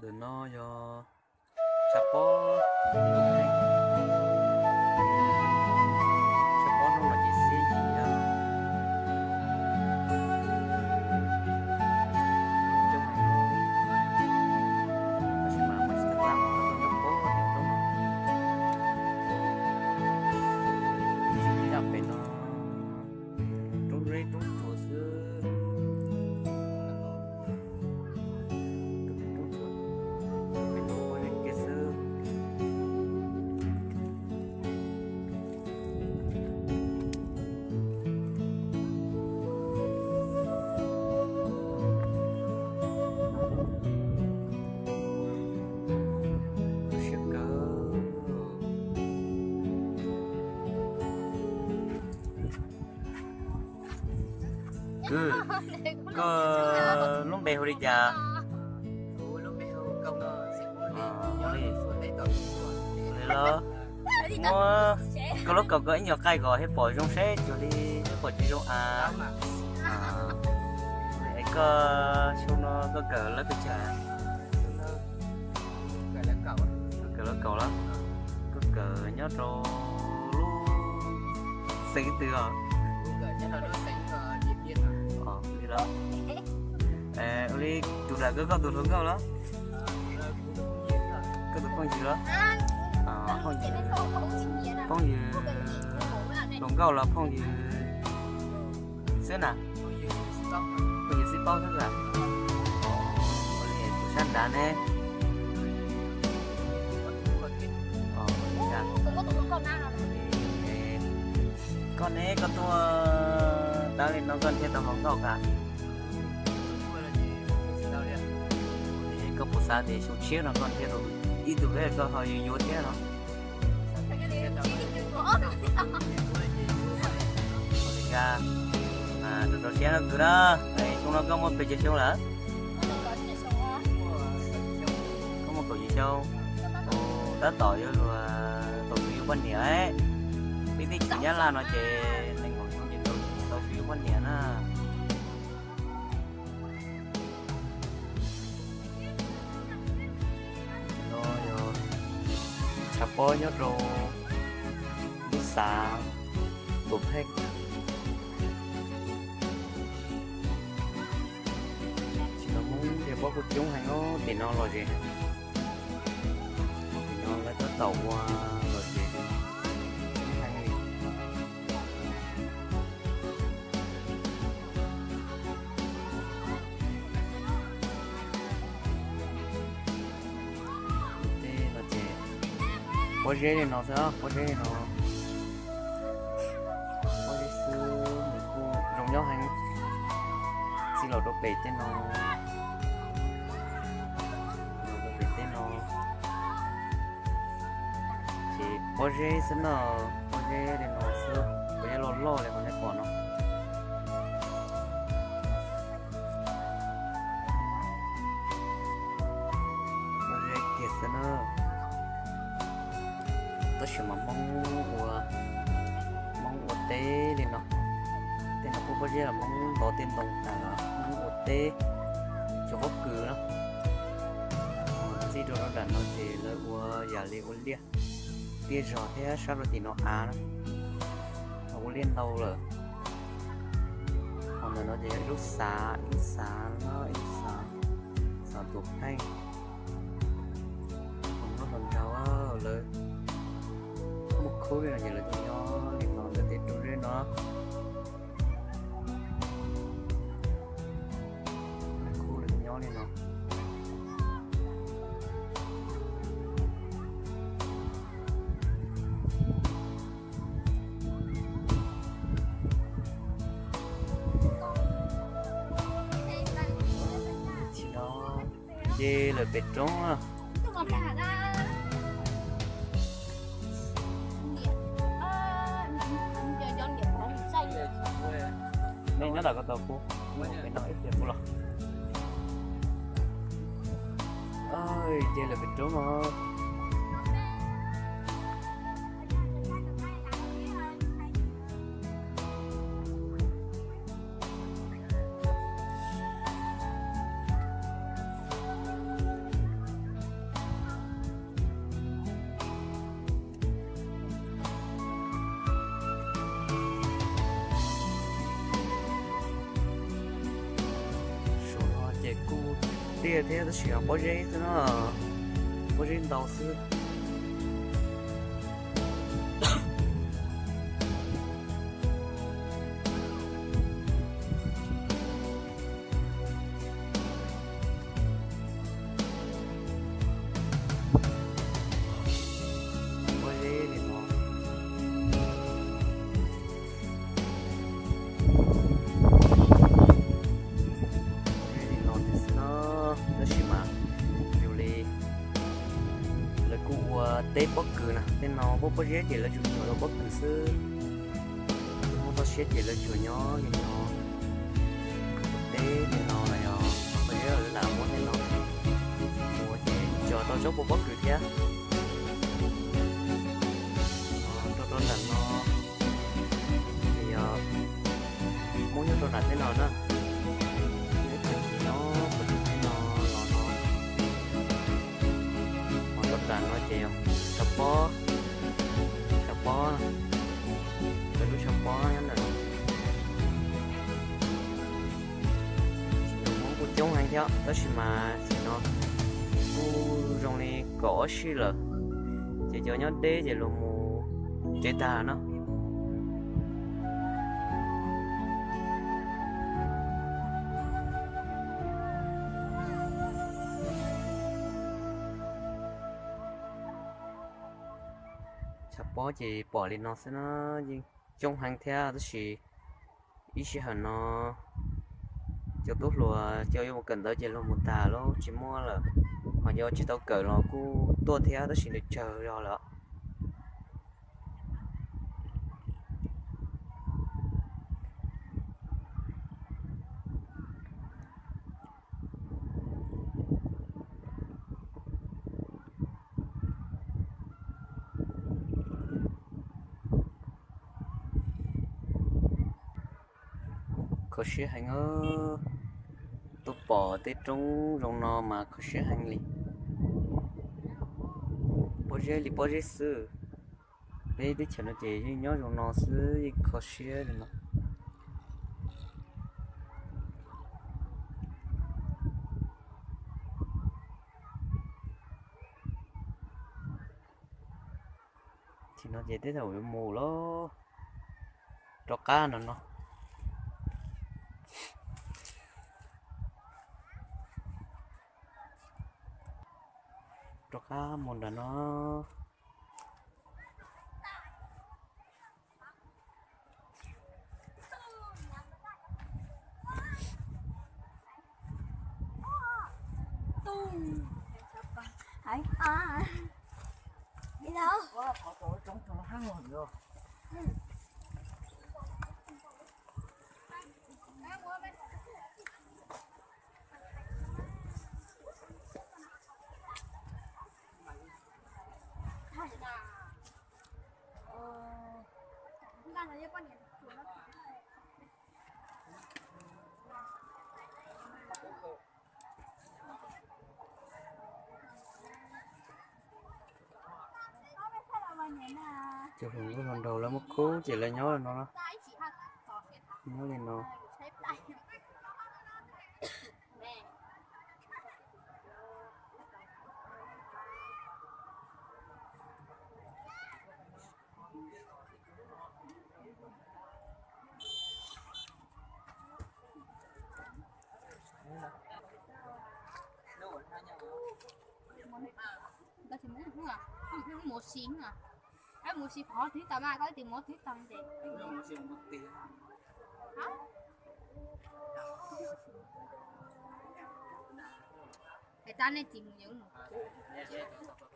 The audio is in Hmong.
Ntawm no yog tshav pob, tshav pob hnub no ces xiab yim na. Coob heev, tab sis mas muaj tsis tau txaj muag, tuaj nyob pob tim roob no. Txij li zaj pem no roob zeb roob tsuas xwb. Pem no ua zeb kiag xwb. Siab kawg. Kwv, koj lub npe hu li cas? Li los, muab koj lub kaus koj ib nyuag qaij kom thiaj pom zoo seb cuag li thiab pom tsis zoo a. Es koj xyoo no koj kawm lawv pes tsawg? Kawm lawv kaum los? Koj kawm nyob rau lub xeev twg os? Li los, ua li tus daim koj, koj tus hluas nkauj los? Koj tus phooj ywg los? Phooj ywg, hluas nkauj los phooj ywg xwb na? Phooj ywg xib paub xwb a? Ua li tus sab nrad ne? Koj ne, koj tuaj tau li no koj thiaj tau hluas nkauj a? Koj puas xav tias xyoo tshiab no koj thiaj tau ib tug peb koj ho yuav yuav thiab no? Rau rau siab no kwv na. Xyoo no koj muaj pes tsawg xyoo lawm? Koj muaj kaum yim xyoo. Tab tom yuav luag tau xyoo yuav poj niam. Peb teb chaws Nyab Laj no ces nees nkaum xyoo ces tau xyoo yuav poj niam na. No yog tshav pob nyob rau lub xav Tuam Pheej. Tsis tau Hmoob ntiag pob kuj coob heev os, tim no lom zem. Tim no lawv tab tom ua lom zem coob heev li. Tej no ces pob zeb li no xwb, pob zeb li no, pob zeb xwb nws kuj zoo nyob heev. Txij los rau pem tej no, los rau pem tej no ces pob zeb xwb na, pob zeb li no xwb, pob zeb loj loj li qhov nej pom no. Pob zeb kiag xwb na. Tab sis mas Hmoob ua, Hmoob ua teb li no, tej no kuj pob zeb los Hmoob ntov tej ntoo tas los Hmoob ua teb cov pob kws na. Txij rau lub nram no ces lawv ua yam li ua liaj, tiaj zog thiab sab rau tim no av na, ua liaj ntau lawm. Ho ntawm no ces yog ib lub xav, ib lub xav no, ib lub xav, xav Tuam Pheej. Hluas nkauj hluas nraug lawv muaj khub li no ces lawv tuaj nyob li no ntawm tej roob zeb no. Muaj khub lawv tuaj nyob li no. Tsis no, nce lawm pem roob na. Nej nyob tom ko taus kuv, pem no ib pliag kuv los. Nce lawm pem roob no. Tiaj thiab tab sis pob zeb xwb na, pob zeb ntau xwb. Pob zeb li no, pob zeb li no xwb no, tab sis mas yus li lawv kuj ua teb pob kws na, tej no pob pob zeb ces lawv tsuas tsuas rau pob kws xwb. Muab toj siab ces lawv tsuas nyob li no, teb li no los yog pob zeb lawv lam muab tej no ua ces cog tau tsob puas pob kws thiab. Rau rau nram no ces yog muab nyob rau nram tej no na, ib tag kis no, tej no los no, ho rau nram no ces yog tshav pob, tshav pob, lawv lub tshav pob nyob ntawm no. Hmoob kuj coob heev thiab tab sis mas tam sim no kuj zoo li kaum ob sij lawm, ces cov nyob deb ces luag mus tsev tag no. Tshav pob ces pom li no xwb na, yeej coob heev thiab tab sis ib sij hawm no cov tub hluas cov yuav mus kawm ntawv ces luag mus tag lawm tsis muaj lawm, ho cov tsis tau kawm los kuj tuaj thiab tab sis nws tsawg zog lawm. Kho siab heev, tuaj pom tej roob zoo no mas kho siab heev li. Pob zeb li pob zeb xwb, peb teb chaws no ces yeej nyob zoo no xwb yeej kho siab li no. Tam sim no ces tej zaum yuav mus lawm, rov qab no no, rov qab mus nram no. Cov hluas nkauj hluas nraug lawv muaj khub ces lawv nyob no, nyob li no. Hais tau nej tsis mus, mus kuv.